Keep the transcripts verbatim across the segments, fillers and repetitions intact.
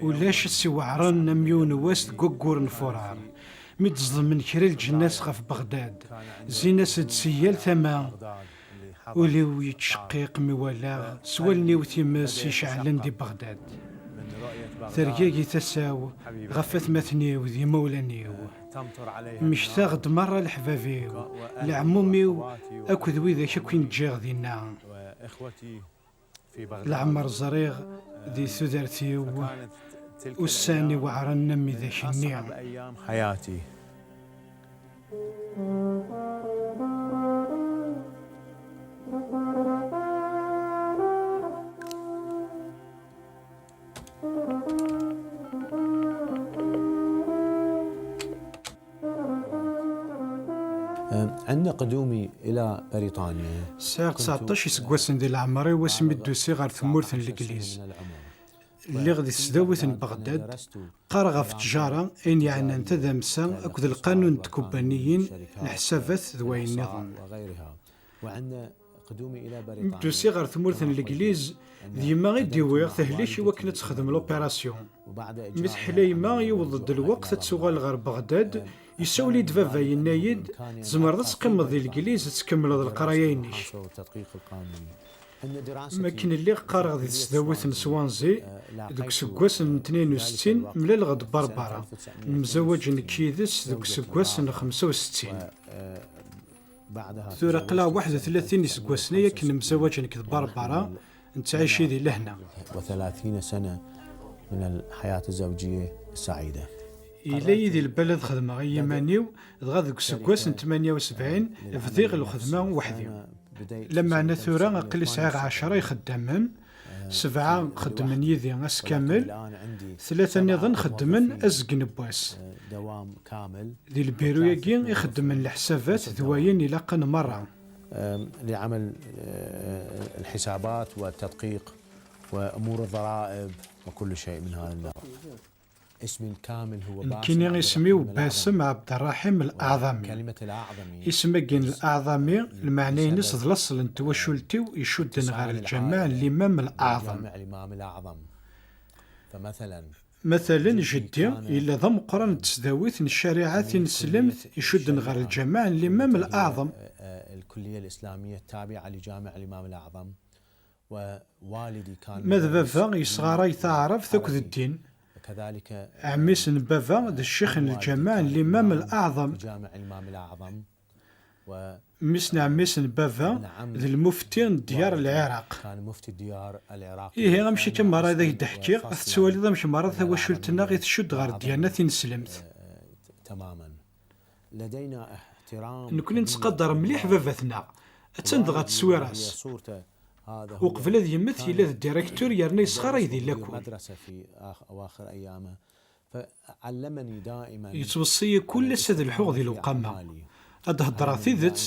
Ulac ass iweɛren am yiwen wass deg waggur n Furar, mi d-ẓedmen kra lǧennas ɣef Beɣdad, zzin-as-d si yal tama. Ul-iw yettceqqiq mi walaɣ s wallen-iw times iceɛlen di Beɣdad. Tergagi tasa-w ɣef atmaten-iw d yimawlan-iw. Mmektaɣ-d merra leḥbab-iw, leɛmum-iw akked widak akk i n-ǧǧiɣ dinna. Leɛmer ẓriɣ di tudert-iw ussan iweɛren am widak-nni. عند قدومي إلى بريطانيا. Sɛiɣ tseɛṭac iseggasen di leɛmer-iw asmi d-usiɣ ɣer tmurt n Legliz. Lliɣ di tesdawit n Beɣdad, qqareɣ ɣef ttjara, ayen yeɛnan tadamsa akked lqanun n tkubbaniyin, leḥsabat d wayen nniḍen. Mi d-usiɣ ɣer tmurt n Legliz, d yemma i d-iwiɣ tehlik i wakken ad texdem l'opération. Mi teḥla yemma, yewweḍ-d lweqt ad tuɣal ɣer Beɣdad, yessawel-iyi-d baba, yenna-yi-d: "Tzemreḍ ad teqqimeḍ di Legliz, ad tkemmleḍ leqraya-inek." Mi akken lliɣ qqareɣ di tesdawit n Swansea, deg useggas n tnin u settin, mlaleɣ-d Barbara. Nemzawaj nekk yid-s deg useggas n xemsa u settin. Tura aql-aɣ waḥed u tlatin iseggasen ay akken nemzawaj nekk d Barbara, nettɛici di lehna. وثلاثين سنة من الحياة الزوجية السعيدة. Yella-yi di lbal ad xedmeɣ i yiman-iw, dɣa deg useggas n tmanya u sebɛin bdiɣ lxedma weḥd-i. Lameɛna tura aql-i sɛiɣ ɛecra ixeddamen, sebɛa xeddmen yid-i ass kamel, tlata nniḍen xeddmen azgen n wass. Di lbiru-agi i xeddmen leḥsabat d wayen ilaqen merra. لعمل الحسابات والتدقيق وأمور الضرائب وكل شيء من هذا النوع. اسمي الكامل هو Nekkini باسم عبد isem-iw الرحيم Basem Abderrahim Al Aɛḍami. كلمة الأعظمي Isem-agi n Al Aɛḍami, lmeɛna-ines d laṣel n twacult-iw icudden ɣer lǧameɛ n Limam Al Aɛḍam. جامع الإمام الأعظم. فمثلا Matalen, jeddi yella d ameqqran n tesdawit n ccariɛa tineslemt icudden ɣer lǧameɛ n Limam Al Aɛḍam. الكلية الإسلامية التابعة لجامع الإمام الأعظم. Ma d baba, yesɣaray taɛrabt akked ddin. Ɛemmi-s n baba d ccix n lǧameɛ n Limam Al Aɛḍam. Mmi-s n ɛemmi-s n baba d lmufti n ddyar n Lɛiraq. Ihi, amek akka merra i d ak-d-ḥkiɣ, ad tettwaliḍ amek merra tawacult-nneɣ i tcudd ɣer ddyana tineslemt. Nekkni nettqadar mliḥ baba-tneɣ, attan dɣa tteswir-as. Uqbel ad yemmet, yella d directeur yerna yesɣaray di lakul. Yettweṣṣi-yi kul ass ad lḥuɣ di lewqama, ad d-heddreɣ tidet.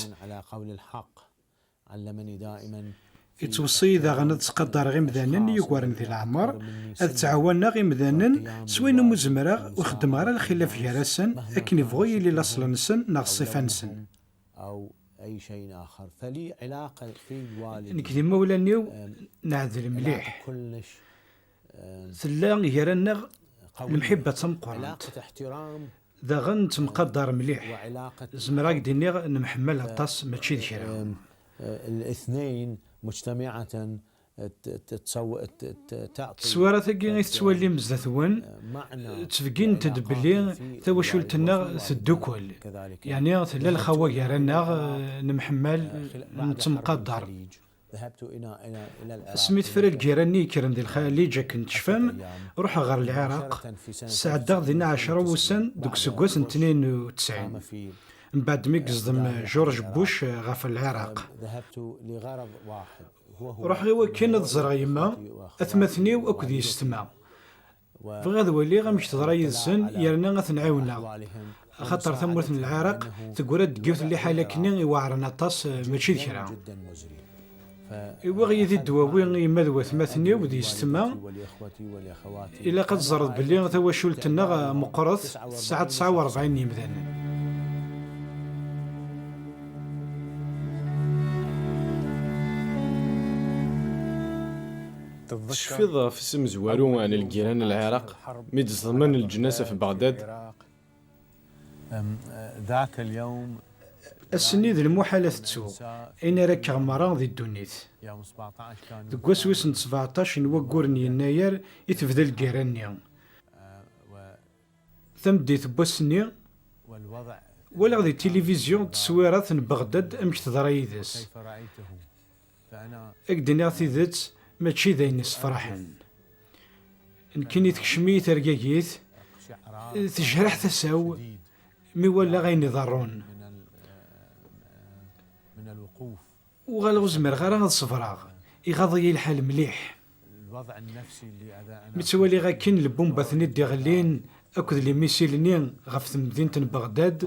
Yettweṣṣi-yi daɣen ad ttqadareɣ imdanen i yugaren di leɛmer, ad ttɛawaneɣ imdanen s wayen umi zemreɣ, ur xeddmeɣ ara lxilaf gar-asen, akken ibɣu yili laṣel-nsen neɣ ṣṣifa-nsen. Nekk d imawlan-iw neɛdel mliḥ. Tella gar-aneɣ lemḥibba d tameqqrant. Daɣen nettemqadar mliḥ. Zemreɣ ad k-d-iniɣ nemḥemmal aṭas, mačči d kra. الاثنين مجتمعة ت-، ت-، تسو-، ت-، ت-، تعطي Teswiɛt-agi i tettwalim zdat-wen, معنى ttbeggint-d belli tawacult-nneɣ teddukel. Yeɛni tella lxawa gar-aneɣ, nemḥemmal, nettemqadar. Asmi tefra lgirra-nni yekkren di Lxaliǧ, akken tecfam, ruḥeɣ ɣer Lɛiraq. Sɛeddaɣ dinna ɛecra wussan deg useggas n tnin u tesɛin, mbeɛd mi yeẓdem George Bush ɣef Lɛiraq. Ruḥeɣ i wakken ad ẓreɣ yemma, atmaten-iw akked yessetma. Bɣiɣ ad waliɣ amek teḍra yid-sen yerna ad ten-ɛiwneɣ, axaṭer tamurt n Lɛiraq teggra-d deg yiwet n liḥala akkenni iweɛren aṭas, mačči d kra. Iwiɣ yid-i ddwawi i yemma d watmaten-iw d yessetma. Ilaq ad teẓreḍ belli tawacult-nneɣ meqqret, tesɛa tesɛa u rebɛin n yimdanen. Tecfiḍ ɣef yisem amezwaru n lgiran n Lɛiraq mi d-ẓedmen leǧnas ɣef Beɣdad? Ass-nni d lmuḥal ad t-ttuɣ, ayen ara kkeɣ merra di ddunit. Deg wass wis n tseɛṭac n waggur n yennayer i tebda lgirra-nni. Tameddit n wass-nni, walaɣ di tilivizyu tteswirat n Beɣdad amek teḍra yid-s. Ad k-d-iniɣ tidet, mačči d ayen issefraḥen. Nekkini tekcem-iyi tergagit, tejreḥ tasa-w mi walaɣ ayen iḍerrun. Uɣaleɣ ur zmireɣ ara ad ṣebreɣ, iɣaḍ-iyi lḥal mliḥ. Mi ttwaliɣ akken lbumbat-nni d-iɣellin akked limisil-nni ɣef temdint n Beɣdad,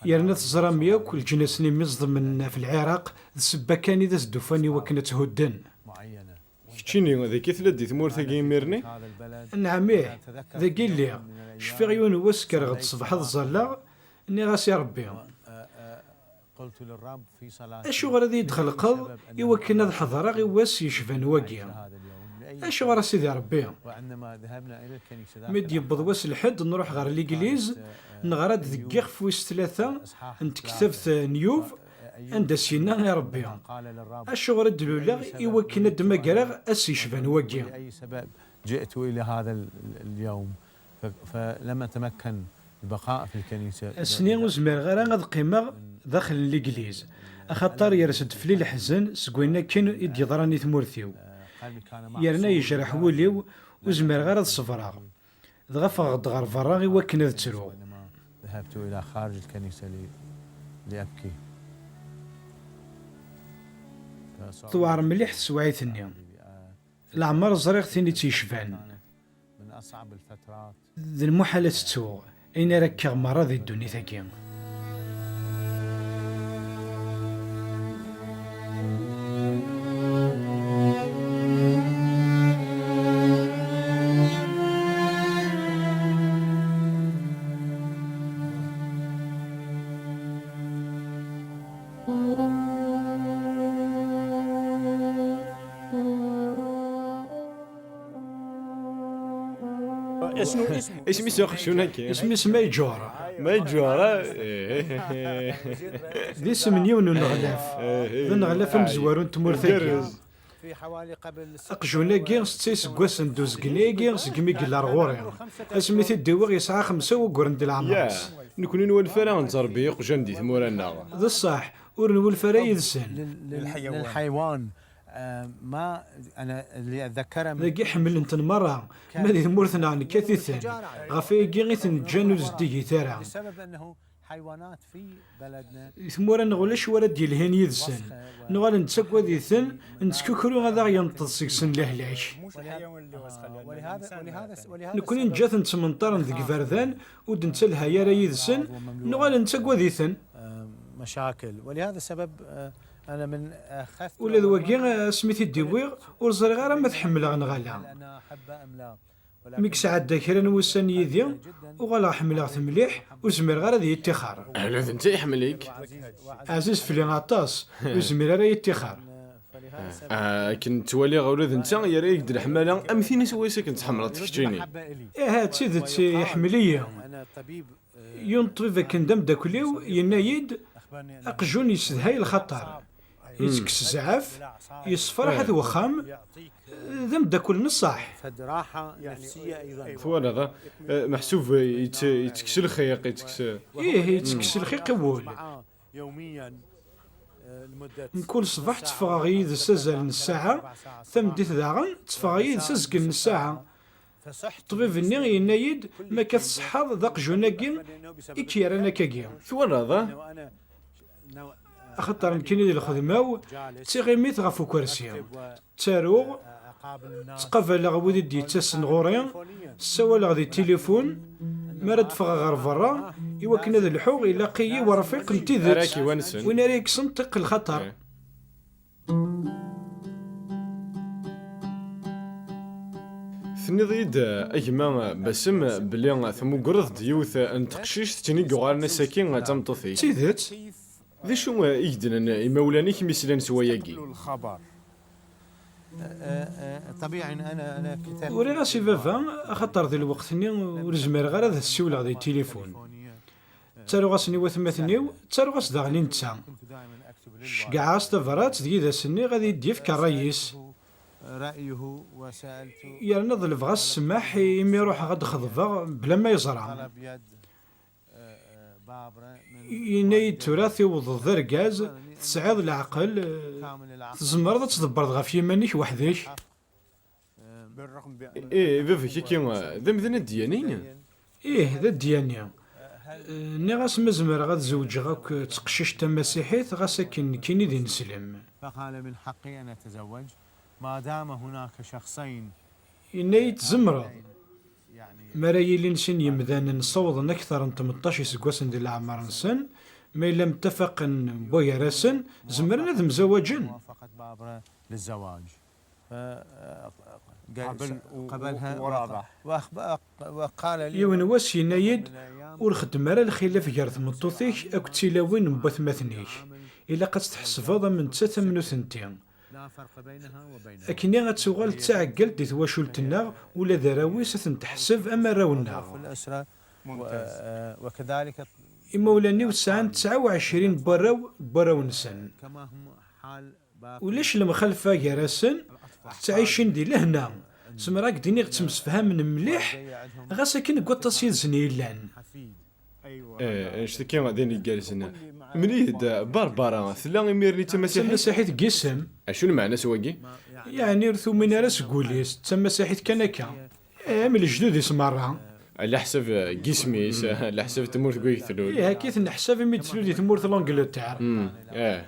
yerna teẓram yakk leǧnas-nni mi ẓedmen ɣef Lɛiraq, d ssebba kan i d as-d-ufan i wakken ad tt-hudden. Keččini, dagi tella-d di tmurt-agi imir-nni? Nɛam ih, dagi lliɣ. Cfiɣ yiwen n wass kkreɣ-d ṣṣbeḥ ad ẓalleɣ, nniɣ-as i Ṛebbi, Acuɣer ad iyi-d-txelqeḍ i wakken ad ḥeḍreɣ i wass yecban wagi? Acuɣer a Sidi Ṛebbi? Mi d-yewweḍ wass lḥedd nruḥ ɣer ligliz, neɣra-d deg yixef wis tlata n tektabt n Yub, anda s-yenna i Ṛebbi, Acuɣer i d-luleɣ i wakken ad d-mmagreɣ ass yecban wagi? جئت إلى هذا اليوم فلم أتمكن البقاء في الكنيسة. Ass-nni ur zmireɣ ara ad qqimeɣ daxel n ligliz, axaṭer yers-d fell-i leḥzen seg wayen akken i d-yeḍran i tmurt-iw. Yerna yejreḥ wul-iw, ur zmireɣ ara ad ṣebreɣ. Dɣa ffɣeɣ-d ɣer berra i wakken ad ttruɣ. ذهبت إلى خارج الكنيسة لأبكي. Tewɛer mliḥ teswiɛt-nni. Leɛmer ẓriɣ tin i tt-yecban. D lmuḥal ad tt-ttuɣ, ayen ara kkeɣ merra di ddunit-agi. Isem-is uqjun-agi? Isem-is Major. Major, d isem n yiwen n uneɣlaf. D aneɣlaf amezwaru n tmurt-agi. Aqjun-agi setta iseggasen d uzgen-agi segmi yella ar ɣur-i. Asmi t-id-iwiɣ yesɛa xemsa wagguren di leɛmer-is. Nekni nwalef ara nettrebbi iqjan di tmura-nneɣ. D ṣṣeḥ, ur nwulef ara yid-sen. Dagi ḥemmlen-ten merra, ma di tmurt-nneɣ nekkat-iten. Ɣef ayagi i ten-ǧǧan ur zeddigit ara. Di tmura-nneɣ ulac wara d-yelhin yid-sen. Nuɣal nettagad-iten, nettkukru ad aɣ-yenṭeḍ seg-sen lehlak. Nekni neǧǧa-ten ttmenṭaren deg iberdan, ur d-nettalha ara yid-sen, nuɣal nettagad-iten. Ula d wagi, asmi t-id-iwwiɣ, ur ẓriɣ ara ma t-ḥemmleɣ neɣ ala. Mi yesɛedda kra n wussan yid-i, uɣaleɣ ḥemmleɣ-t mliḥ, ur zmireɣ ara ad iyi-ṭṭixer. Ala d netta iḥemmel-ik. Ɛziz fell-i aṭas, ur zmir ara ad iyi-ṭṭixer. Akken ttwaliɣ ula d netta yerra-yak-d leḥmala am tin i swayes akken tḥemmleḍ-t keččini. Iha d tidet, iḥemmel-iyi. Yiwen ṭṭbib akken d ameddakel-iw yenna-yi-d, aqjun yessedhay lxaṭer, yettekkes zzɛaf, yessefraḥ at wexxam, d ameddakel n ṣṣeḥ. Twalaḍ, meḥsub yettekkes lxiq, yettekkes. Ih, yettekkes lxiq i wul. Mkul ṣṣbeḥ tteffɣeɣ yid-s azal n ssaɛa, tameddit daɣen tteffɣeɣ yid-s azgen n ssaɛa. Ṭṭbib-nni yenna-yi-d ma akka tṣeḥḥaḍ d aqjun-agi i k-yerran akkagi. Twalaḍ, ah? Axaṭer nekkini d lxedma-w d tiɣimit ɣef ukersi. Ttaruɣ, ttqabaleɣ wid i d-yettasen ɣur-i, ssawaleɣ di tilifun, mi ara d-ffɣeɣ ɣer berra, i wakken ad lḥuɣ, ilaq-iyi werfiq n tidet, win ara yekksen ṭiq lxaṭer. Tenniḍ-iyi-d, a gma Basem, belli tmugreḍ-d yiwet n teqcict, d tin i yuɣalen ass-agi d tameṭṭut-ik. D tidet. D acu i k-d-nnan imawlan-ik mi slan s wayagi? Uriɣ-as i baba, axaṭer di lweqt-nni ur zmireɣ ara ad as-ssiwleɣ di tilifun. Ttaruɣ-asen i watmaten-iw, ttaruɣ-as daɣen i netta. Ceggɛeɣ-as tabrat deg yidas-nni ad iyi-d-yefk ṛṛay-is. Yerna ḍelbeɣ-as ssmaḥ imi ruḥeɣ ad d-xeḍbeɣ bla ma yeẓra. Yenna-yi-d: "Tura tiwḍeḍ d argaz, tesɛiḍ leɛqel, tzemreḍ ad tḍebbreḍ ɣef yiman-ik weḥd-k." Ih, baba-k-agi d amdan adyani? Ih, d adyani. Nniɣ-as ma zemreɣ ad zewǧeɣ akk d teqcict tamasiḥit, ɣas akken nekkini d ineslem. Yenna-yi-d: "Tzemreḍ. Mi ara yilin sin yemdanen ssawḍen akter n tmeṭṭac iseggasen di leɛmer-nsen, ma yella mtafaqen wway-gar-asen, zemren ad mzawaǧen." Yiwen wass yenna-yi-d: "Ur xeddem ara lxilaf gar tmeṭṭut-ik akked tilawin n watmaten-ik. Ilaq ad tt-tḥesbeḍ am nettat am nutenti. Akkenni ad tuɣal d taɛeggalt di twacult-nneɣ, ula d arraw-is ad ten-teḥseb am arraw-nneɣ." Imawlan-iw sɛan tesɛa u ɛecrin n warraw n warraw-nsen. Ulac lemxalfa gar-asen, ttɛicin di lehna. Zemreɣ ad k-d-iniɣ ttemsefhamen mliḥ, ɣas akken deg waṭas yid-sen i llan. Eh, anect-agi d ayen igerrzen. Mel-iyi-d, Barbara tella imir-nni d tamasiḥit? D tamasiḥit deg yisem. Acu lmeɛna-s wagi? Yeɛni ur tumin ara seg wul-is, d tamasiḥit kan akka. Eh, am lejdud-is merra. Ɛla ḥsab n yisem-is, ɛla ḥsab n tmurt deg wayeg tlul. Ih, akka i tenneḥsab imi d-tlul di tmurt n Langliṭer. Eh,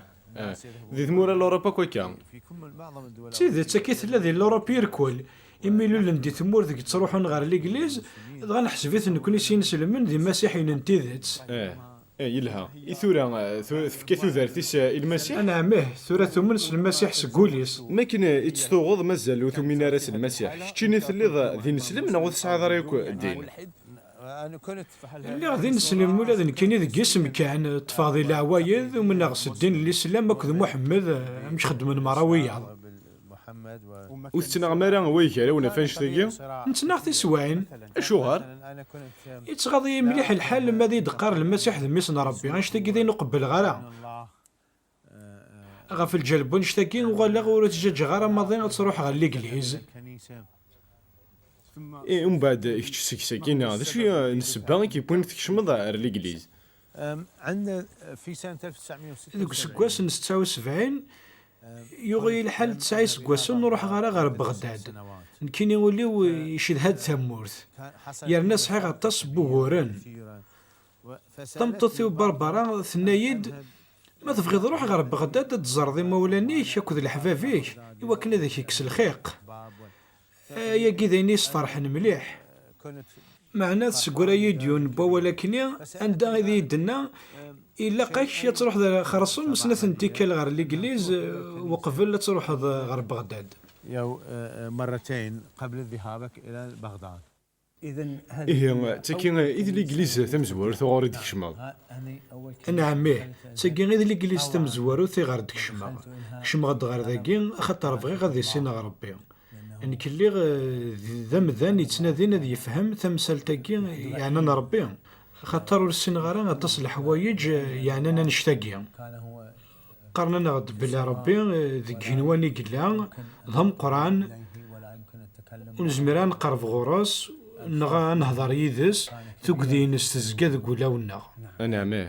eh. Di tmura n Luṛup akk akka. D tidet, akka i tella di Luṛup irkul. Imi lulen di tmurt deg ttruḥun ɣer legliz, dɣa neḥseb-iten nekkni s inselmen d imasiḥiyen n tidet. Eh. Eh, yelha. I tura, eh, tu- tefka tudert-is, eh, i Lmasiḥ? Anɛam ih, tura tumen s Lmasiḥ seg wul-is. Makken, eh, i tt-tuɣeḍ mazal ur tumin ara s Lmasiḥ, keččini telliḍ, eh, d ineslem neɣ ur tesɛiḍ ara yakk ddin? Lliɣ d ineslem ula d nekkini deg yisem kan, ṭṭfeɣ di leɛwayed, umneɣ s ddin n Lislam akked Muḥemmed, eh, amek xeddmen merra wiyaḍ. Ur tettnaɣem ara way gar-awen ɣef annect-agi? Nettnaɣ tiswaɛin. Acuɣer? Ittɣaḍ-iyi mliḥ lḥal ma ad iyi-d-qqar Lmasiḥ d Mmi-s n Ṛebbi, annect-agi d ayen ur qebbleɣ ara. Ɣef lǧal n wannect-agi, uɣaleɣ ur ttjaǧǧaɣ ara maḍi ad truḥ ɣer ligliz. Ih, umbeɛd kečč seg-sagi, neɣ d acu i, n ssebba i k-yewwin tkecmeḍ ar ligliz? Deg useggas n setta u sebɛin, yuɣ-iyi lḥal tesɛa iseggasen ur ruḥeɣ ara ɣer Beɣdad. Nekkini ul-iw icedha-d tamurt, yerna sɛiɣ aṭas n wuguren. Tameṭṭut-iw Barbara tenna-yi-d: "Ma tebɣiḍ ruḥ ɣer Beɣdad ad tẓreḍ imawlan-ik akked leḥbab-ik, iwakken ad ak-ikkes lxiq." Ayagi d ayen i yi-sferḥen mliḥ. Meɛna tessegra-yi-d yiwen n wawal akkenni, anda i d iyi-d-tenna: "Ilaq-ak ad truḥeḍ xersum snat n tikkal ɣer ligliz, eh, uqbel ad truḥeḍ ɣer Beɣdad." Ihi, d tagi i d ligliz tamezwarut ɣur i d-kecmeɣ? Anɛam ih, d tagi i d ligliz tamezwarut i ɣer d-kecmeɣ. Kecmeɣ-d ɣer dagi axaṭer bɣiɣ ad issineɣ Ṛebbi. Nekk lliɣ, eh, d, d amdan yettnadin ad yefhem tamsalt-agi yeɛnan Ṛebbi, axaṭer ur ssineɣ ara aṭas n leḥwayeǧ, eh, yeɛnan annect-agi. Qqaren-aneɣ-d belli Ṛebbi, eh, deg igenwan i yella, d ameqqran, ur nezmir ara ad neqreb ɣur-s neɣ ad nehder yid-s, tugdi-ines tezga deg wulawen-nneɣ. Anɛam ih.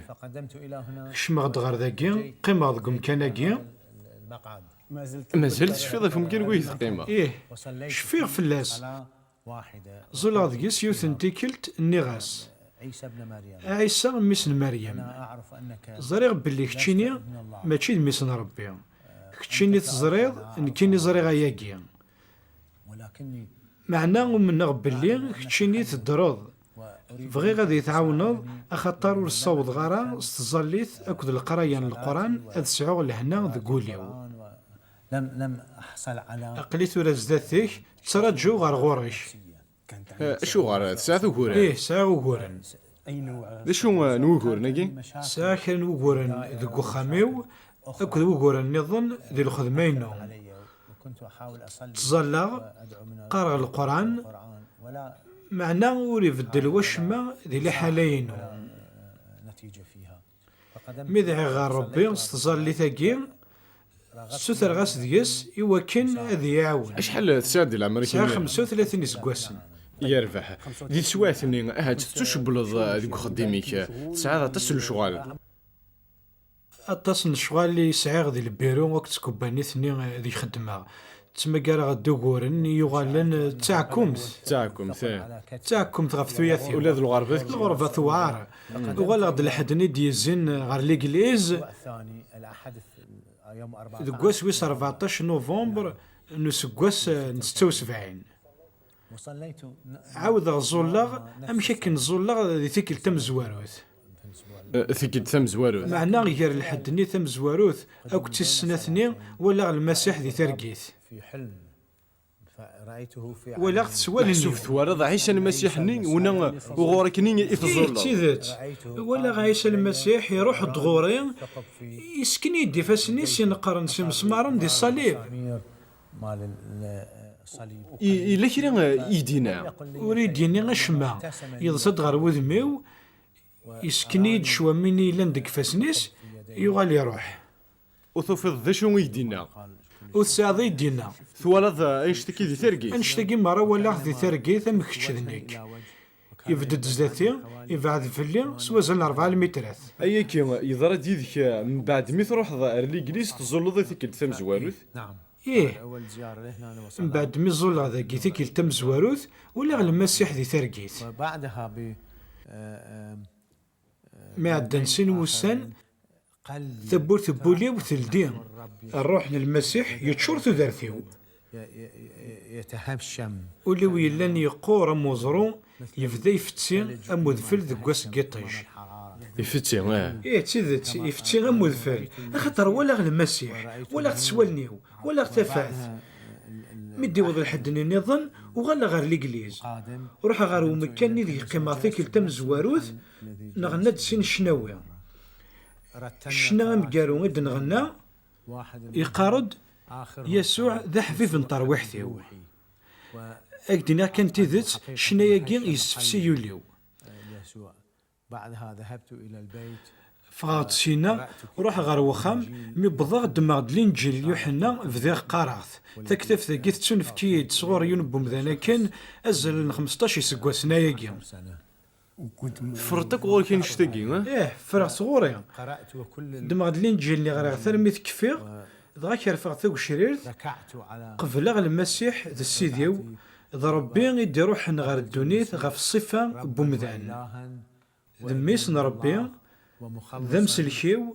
Kecmeɣ-d ɣer dagi, qqimeɣ deg umkan-agi. Mazal tecfiḍ ɣef umkan deg wayeg teqqimeḍ? Ih, cfiɣ fell-as. Ẓuleɣ deg-s yiwet n tikkelt, nniɣ-as: "A Ɛisa, mmi-s n Meryem, ẓriɣ belli keččini mačči d mmi-s n Ṛebbi. Keččini teẓriḍ, nekkini ẓriɣ ayagi. Meɛna umneɣ belli keččini teddreḍ. Bɣiɣ ad iyi-tɛawneḍ, axaṭer ur ssawḍeɣ ara s tẓallit akked leqraya n Leqran ad sɛuɣ lehna deg wul-iw. Aql-i tura zdat-k, ttraǧuɣ ɣer ɣur-k." Eh, acuɣer? Tesɛiḍ uguren? Ih, sɛiɣ uguren. D acu, eh, n wuguren-agi? Sɛiɣ kra n wuguren deg uxxam-iw akked wuguren nniḍen di lxedma-inu. Ttẓallaɣ, qqareɣ Leqran, meɛna ur ibeddel wacemma di liḥala-inu. Mi dɛiɣ ɣer Ṛebbi s tẓallit-agi, ssutreɣ-as deg-s i wakken ad iyi-iɛawen. Acḥal tesɛiḍ di leɛmer-ik? Sɛiɣ xemsa u tlatin iseggasen. Yerbeḥ. Di teswiɛt-nni, ahat tettucewwleḍ, eh, deg uxeddim-ik. Tesɛiḍ aṭas n lecɣal. Aṭas n lecɣal i sɛiɣ di lbiru akked tkebbanit-nni deg xeddmeɣ. Ttmagareɣ-d uguren i yuɣalen d taɛkumt. D taɛkumt, eh. D taɛkumt ɣef tuyat-iw. Ula d lɣerba. Lɣerba tewɛer. Uɣaleɣ-d lḥedd-nni d-yezzin ɣer ligliz deg wass wis rbeɛṭac november n useggas n setta u sebɛin. Ɛawdeɣ ẓẓulleɣ amek akken ẓẓulleɣ di tikkelt tamezwarut. Eh, tikkelt tamezwarut. Meɛna gar lḥedd-nni tamezwarut akked tis snat-nni, walaɣ Lmasiḥ di targit. Walaɣ-t s wallen-iw. Meḥsub twalaḍ Ɛisa Lmasiḥ-nni, wina uɣur-k-nni i teẓẓulleḍ? D tidet. Walaɣ Ɛisa Lmasiḥ iruḥ-d ɣur-i, yessken-iyi-d ifassen-is ineqqren s imesmaren di ṣṣalib. I-, yella kra, eh, i yi-d-yenna? Ur yi-d-yenni acemma. Yeḍsa-d ɣer wudem-iw, yessken-iyi-d ccwami-nni yellan deg ifassen-is, yuɣal iruḥ. Ur tufiḍ d acu i yi-d-yenna? Ur tesɛiḍ i yi-d-yenna. Twalaḍ, eh, annect-agi di targit? Annect-agi merra walaɣ-t di targit am kečč d nekk. Ibedd-d zdat-i, ibɛed fell-i s wazal n rebɛa lmitrat. Ayagi yeḍra-d yid-k, eh, mbeɛd mi truḥeḍ ar ligliz teẓẓulleḍ i tikkelt tamezwarut? Ih. Mbeɛd mi ẓẓulleɣ dagi tikkelt tamezwarut, walaɣ Lmasiḥ di targit. Mi ɛeddan sin wussan, tawwurt n wul-iw teldi. Ṛṛuḥ n Lmasiḥ yeččur tudert-iw. Ul-iw yellan yeqqur am uẓru, yebda ifetti am udfel deg wass n yiṭij. Ifetti, eh. Ih, d tidet, ifetti am udfel. Axaṭer walaɣ Lmasiḥ, walaɣ-t s wallen-iw, walaɣ tafat. Mi d-iweḍ lḥedd-nni nniḍen, uɣaleɣ ɣer ligliz. Ruḥeɣ ɣer umekkan-nni deg qqimeɣ tikkelt tamezwarut, nɣenna-d sin ccnawi. Ccna ameggaru i d-nɣenna, yeqqar-d, Yasuɛ d aḥbib n terwiḥt-iw. Ad k-d-iniɣ kan tidet, ccna-agi yessefsi ul-iw. Ffɣeɣ-d sina, ruḥeɣ ɣer wexxam, mi wwḍeɣ ddmeɣ-d Linǧil n Yuḥenna, bdiɣ qqareɣ-t. Taktabt-agi tettunefk-iyi-d sɣur yiwen n wemdan akken, azal n xmesṭac iseggasen ayagi. Teffreḍ akk ɣur-k annect-agi, eh? Ih, ffreɣ sɣur-i. Ddmeɣ-d Linǧil-nni, ɣriɣ-t armi t-kfiɣ, dɣa kerfeɣ tagecrirt, qebleɣ Lmasiḥ d Ssid-iw, d Ṛebbi i d-iṛuḥen ɣer ddunit ɣef ṣṣifa n wemdan. D Mmi-s n Ṛebbi, d amsellek-iw,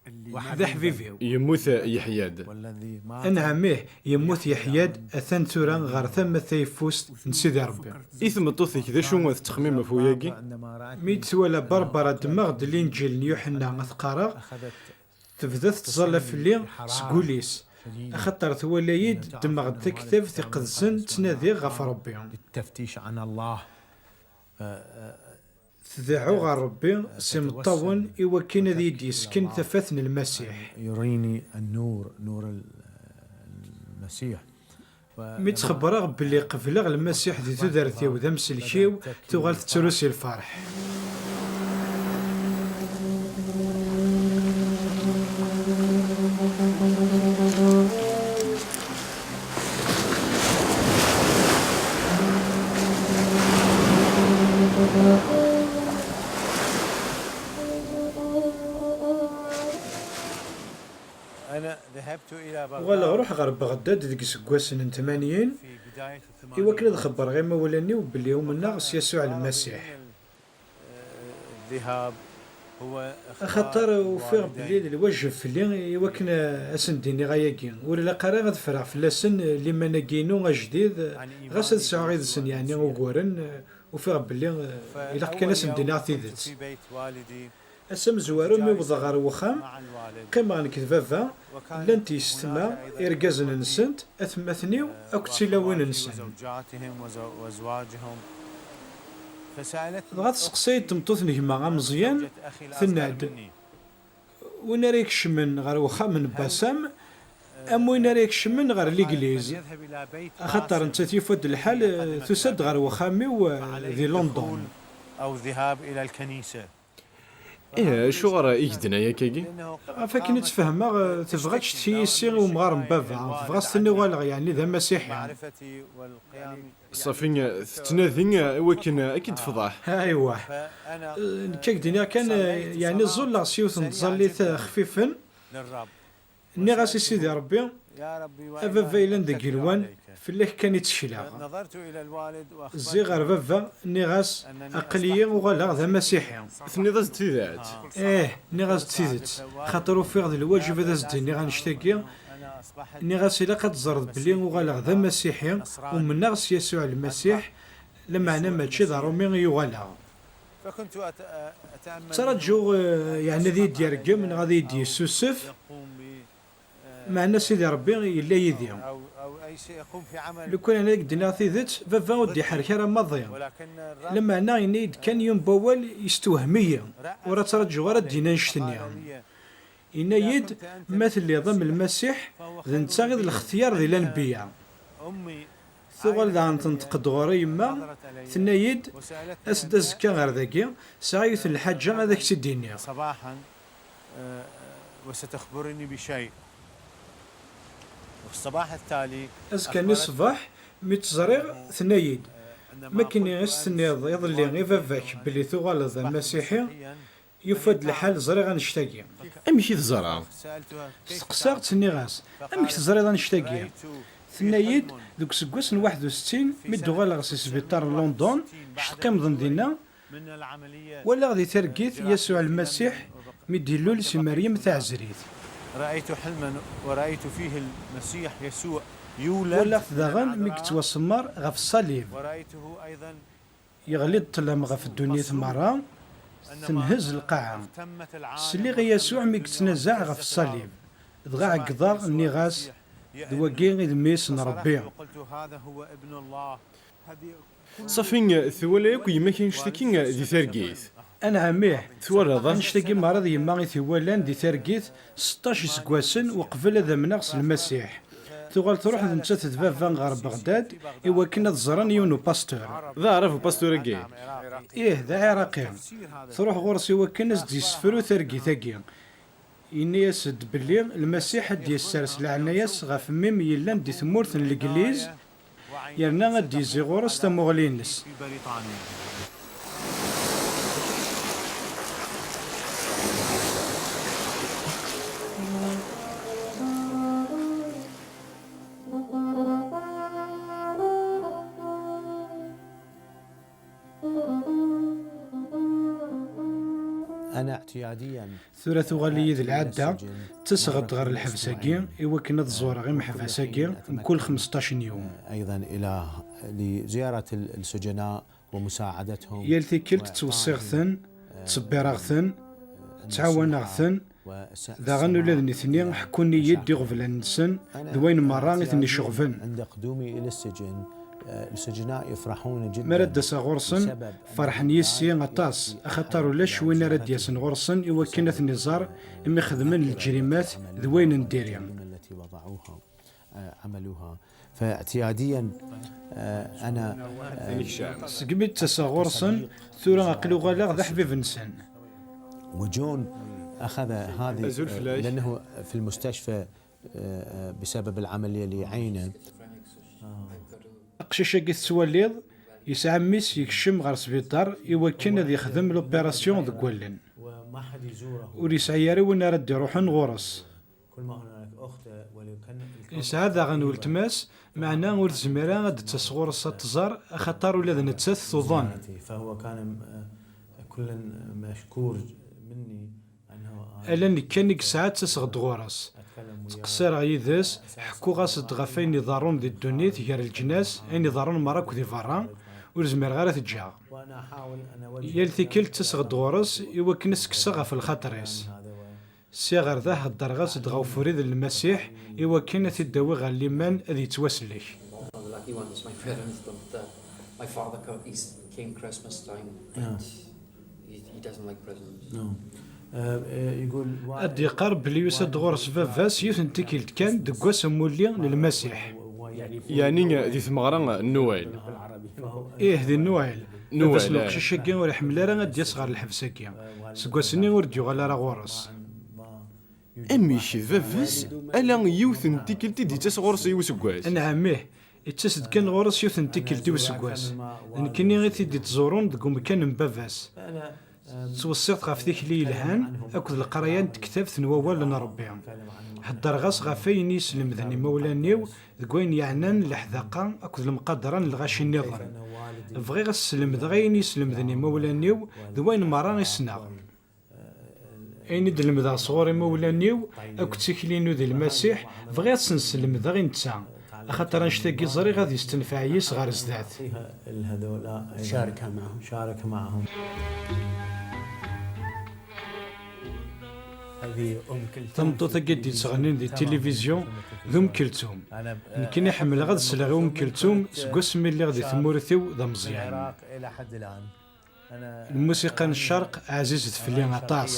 d aḥbib-iw. Yemmut Yeḥya-d. Anɛam ih, yemmut Yeḥya-d, atan tura ɣer tama tayeffust n Sidi Ṛebbi. I tmeṭṭut-ik, d acu tettxemmim ɣef wayagi? Mi d-twala Barbara ddmeɣ-d Linǧil n Yuḥenna ad t-qqareɣ, tebda tettẓalla fell-i seg wul-is, axaṭer twala-yi-d ddmeɣ-d taktabt iqedsen, ttnadiɣ ɣef Ṛebbi. Tdeɛɛu ɣer Ṛebbi s imeṭṭawen i wakken ad iyi-d-yessken tafat n Lmasiḥ. يريني النور، نور المسيح. Mi tt-xebbreɣ belli qebleɣ Lmasiḥ di tudert-iw d amsellek-iw, tuɣal tettru si lferḥ. Uɣaleɣ ruḥeɣ ɣer Beɣdad deg iseggasen n tmanyin, i wakken ad xebbreɣ imawlan-iw belli umneɣ s Yasuɛ Lmasiḥ. Axaṭer ufiɣ belli d lwajeb fell-i i wakken ad sen-d-iniɣ ayagi. Ur ilaq ara ad ffreɣ fell-asen liman-agi-inu ajdid, ɣas ad sɛuɣ yid-sen yeɛni uguren, ufiɣ belli ilaq kan ad sen-d-iniɣ tidet. Ass amezwaru mi wwḍeɣ ɣer wexxam, qqimeɣ nekk d baba, llant yessetma, irgazen-nsent, atmaten-iw akked tilawin-nsen. Dɣa tesseqsa-yi-d tmeṭṭut n gma ameẓyan, tenna-d, win ara ikecmen ɣer wexxam n Basam, Am win ara ikecmen ɣer legliz, axaṭer nettat yufa-d lḥal, eh, tusa-d ɣer wexxam-iw, eh, di London. أو الذهاب إلى الكنيسة. Ih, acuɣer i k-d-tenna akkagi? Ɣef akken i tt-fehmeɣ, eh, tebɣa ad tcetki yis-i i umɣar n baba, tebɣa ad s-tini uɣaleɣ, yeɛni d amasiḥi. Ṣafi, eh, tettnadi, eh, i wakken, eh, ad k-id-tefḍeḥ. Aywa. Eh, nekk ad k-d-iniɣ kan, eh, yeɛni ẓẓulleɣ s yiwet n tẓallit, eh, xfifen. Nniɣ-as i Sidi Ṛebbi, a baba yellan deg igenwan, fell-ak kan i ttekleɣ. Zziɣ ɣer baba, nniɣ-as, aql-iyi uɣaleɣ d amasiḥi. Tenniḍ-as-d tidet? Ih, nniɣ-as-d tidet, xaṭer ufiɣ d lwaǧeb ad as-d-iniɣ annect-agi. Nniɣ-as ilaq ad teẓreḍ belli uɣaleɣ d amasiḥi, umneɣ s Yasuɛ Lmasiḥ, lameɛna mačči d aṛumi i uɣaleɣ. Ttṛaǧuɣ, eh, yeɛni ad iyi-d-yergem neɣ ad iyi-d-yessusef, meɛna Sidi Ṛebbi yella yid-i. Lukan ad ak-d-iniɣ tidet, baba ur d-iḥerrek ara maḍi. Lameɛna yenna-yi-d kan yiwen n wawal yestewhem-iyi, ur ad ttṛaǧuɣ ara ad d-yini annect-nni. Yenna-yi-d, ma telliḍ am Lmasiḥ, d netta i d lextyar di lanbeyya. Tuɣal daɣen tenṭeq-d ɣur-i yemma, tenna-yi-d, as-d azekka ɣer dagi, sɛiɣ yiwet n lḥaǧa ad ak-tt-id-iniɣ. صباحا، آه، وستخبرني بشيء. وفي الصباح التالي Azekka-nni ṣṣbeḥ, mi tt-ẓriɣ, tenna-yi-d, ma akken i s-tenniḍ iḍelli i baba-k belli tuɣaleḍ d amasiḥi, yufa-d lḥal ẓriɣ annect-agi. Amek i teẓra? Steqsaɣ-tt, nniɣ-as, amek teẓriḍ annect-agi? Tenna-yi-d, deg useggas n waḥed u settin, mi d-uɣaleɣ si sbiṭar n London, cteqimḍen dinna, walaɣ di targit Yasuɛ Lmasiḥ mi d-ilul si Meryem Taɛezrit. رأيت حلما ورأيت فيه المسيح يسوع يولد. Walaɣ-t daɣen mi yettwasemmer ɣef ṣṣalib. ورأيته أيضا Yeɣli ṭṭlam ɣef ddunit merra, tenhez lqaɛa. Sliɣ i Yasuɛ mi yettnazaɛ ɣef ṣṣalib. Dɣa ɛeggḍeɣ, nniɣ-as, d wagi i d Mmi-s n Rebbi. Ṣafi, twala akk yemma-k annect-agi di targit? Anɛam ih. Twalaḍ? Annect-agi merra d yemma i t-iwalan di targit, seṭṭac iseggasen uqbel ad amneɣ s Lmasiḥ. Tuɣal truḥ d nettat d baba ɣer Beɣdad i wakken ad ẓren yiwen upastur. D aɛrab upastur-agi? Ih, d aɛiraqi. Truḥ ɣur-s i wakken ad s-d-yessefru targit-agi. Yenna-yas-d belli Lmasiḥ ad d-yessers leɛnaya-s ɣef mmi-m yellan di tmurt n Legliz, yerna ad d-yezzi ɣur-s tamuɣli-ines. أنا اعتياديا Tura tuɣal-iyi d lɛadda, ttaseɣ-d ɣer lḥebs-agi i wakken ad ẓureɣ imeḥbas-agi mkul xmesṭac n yum. أيضا إلى لزيارة السجناء ومساعدتهم. Yal tikkelt ttweṣṣiɣ-ten, ttṣebbireɣ-ten, ttɛawaneɣ-ten. Daɣen ula d nitni ḥekkun-iyi-d iɣeblan-nsen d wayen merra i ten-iceɣben. عند قدومي إلى السجن، آه، السجناء يفرحون جدا. Mi ara d-aseɣ ɣur-sen, ferḥen yis-i aṭas, axaṭer ulac win ara d-yasen ɣur-sen i wakken ad ten-iẓer imi xedmen leǧrimat d wayen n diri. التي وضعوها، آه، عملوها. فاعتياديا، آه، أنا، آه، Segmi d-ttaseɣ ɣur-sen, tura aql-i uɣaleɣ d aḥbib-nsen. وجون أخذ هذه، لأنه في المستشفى، آه، آه، بسبب العملية لعينه. Aqcic-agi tettwaliḍ, yesɛa mmi-s yekcem ɣer sbiṭar i wakken ad yexdem l'opération deg wallen. Ur yesɛi ara win ara d-iruḥen ɣur-s. Yesɛa daɣen weltma-s, meɛna ur tezmir ara ad d-tas ɣur-s ad tẓer, axaṭer ula d nettat tuḍen. Ala nekk kan i yesɛa ttaseɣ-d ɣur-s. Ttqeṣṣireɣ yid-s, ḥekkuɣ-as-d ɣef wayen iḍerrun di ddunit gar leǧnas, ayen iḍerrun merra akk di berra, ur zmireɣ ara ad t-ǧǧeɣ. Yal tikkelt ttaseɣ-d ɣur-s i wakken ad s-kkseɣ ɣef lxaṭer-is. Sya ɣer da heddreɣ-as-d ɣef ubrid n Lmasiḥ i wakken ad t-id-awiɣ ɣer liman ad yettwasellek. One of the lucky ones, my parents don't, uh, my father co-, he's, came Christmas time, and he, he doesn't like presents. No. Ad d-yeqqar belli yusa-d ɣur-s baba-s yiwet n tikkelt kan deg wass n wulli n Lmasiḥ. Yeɛni di tmeɣra n Nwal. Ih, di Nwal. Nwal, Baba-s n uqcic-agi ur iḥemmel ara ad d-yas ɣer lḥebs-agi. Seg wass-nni ur d-yuɣal ara ɣur-s. Amek baba-s ala yiwet n tikkelt i d-ittas ɣur-s i useggas? Anɛam ih, ittas-d kan ɣur-s yiwet n tikkelt i useggas. D nekkini i t-id-ittẓurun deg umkan n baba-s. Ttweṣṣiɣ-t ɣef tikli yelhan akked leqraya n tektabt n wawal n Ṛebbi. Heddreɣ-as ɣef wayen i yi-slemden imawlan-iw deg wayen yeɛnan leḥdaqa akked lemqadra n lɣaci nniḍen. Bɣiɣ ad s-slemdeɣ ayen i yi-slemden imawlan-iw d wayen merra i ssneɣ. Ayen i d-lemdeɣ sɣur imawlan-iw akked tikli-inu di Lmasiḥ, bɣiɣ ad sen-slemdeɣ i netta, axaṭer annect-agi ẓriɣ ad yestenfeɛ yis ɣer zdat. شاركها معهم. Tameṭṭut-agi d-yettɣennin di tilivizyu d Um Keltum. Nekkini ḥemmleɣ ad sleɣ i Um Keltum seg wasmi lliɣ di tmurt-iw d ameẓyan. Lmusiqa n ccerq ɛzizet fell-i aṭas.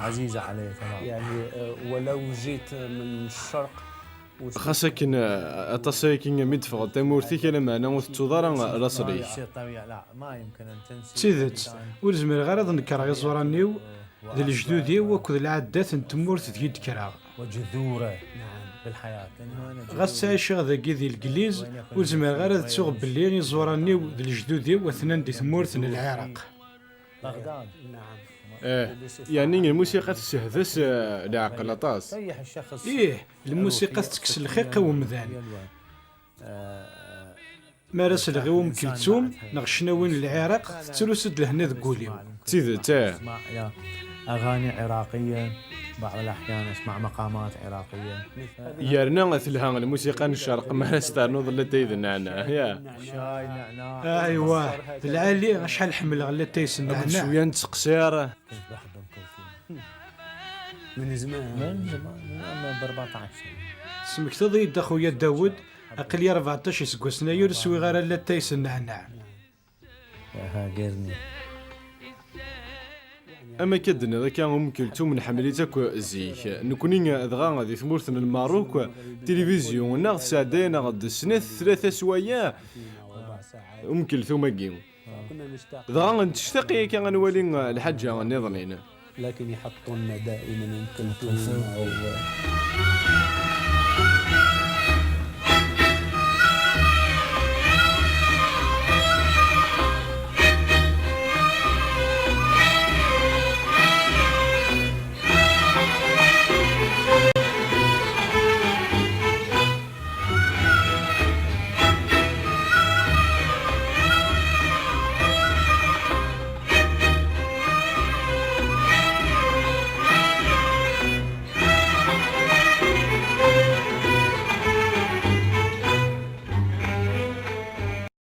عزيزة علي تمام. يعني ولو جيت من الشرق. Xas akken aṭas ayagi mi d-teffɣeḍ tamurt-ik, lameɛna ur tettuḍ ara laṣel-ik. D tidet, ur zmireɣ ara ad nekreɣ iẓuran-iw d lejdud-iw akked lɛaddat n tmurt deg i d-kkreɣ. Ɣas ttɛiceɣ dagi di Legliz, ur zmireɣ ara ad ttuɣ belli iẓuran-iw d lejdud-iw atnan di tmurt n Lɛiraq. Eh, yeɛni lmusiqa tessehdes eh, leɛqel aṭas. Ih, lmusiqa tettekkes lxiq i umdan. Mi ara sleɣ i Um Keltum neɣ ccnawi n Lɛiraq, tettrus-d lehna deg wul-iw. D tidet, eh. أغاني عراقية، بعض الأحيان أسمع مقامات عراقية. Yerna telha lmusiqa n ccerq mi ara s-ternuḍ latay d nneɛneɛ, ya. Aywa, d lɛali, acḥal ḥemmleɣ latay s nneɛneɛ. Cwiya n tseqsir. من زمان. من زمان، من أربعتاش سنة. Tesmektaḍ-iyi-d a xuya Dawed, aql-i rbeɛṭac iseggasen aya ur swiɣ ara latay s nneɛneɛ. Am akka d-tenniḍ akka, Um Keltum nḥemmel-itt akk zik. Nekni dɣa di tmurt n Lmerruk, tilivizyu-nneɣ tesɛedday-aneɣ-d snat tlata swayeɛ. Um Keltum-agi. Dɣa nettectaq akka ad nwali lḥaǧa nniḍen. لكن يحطون دائما أم كلثوم أو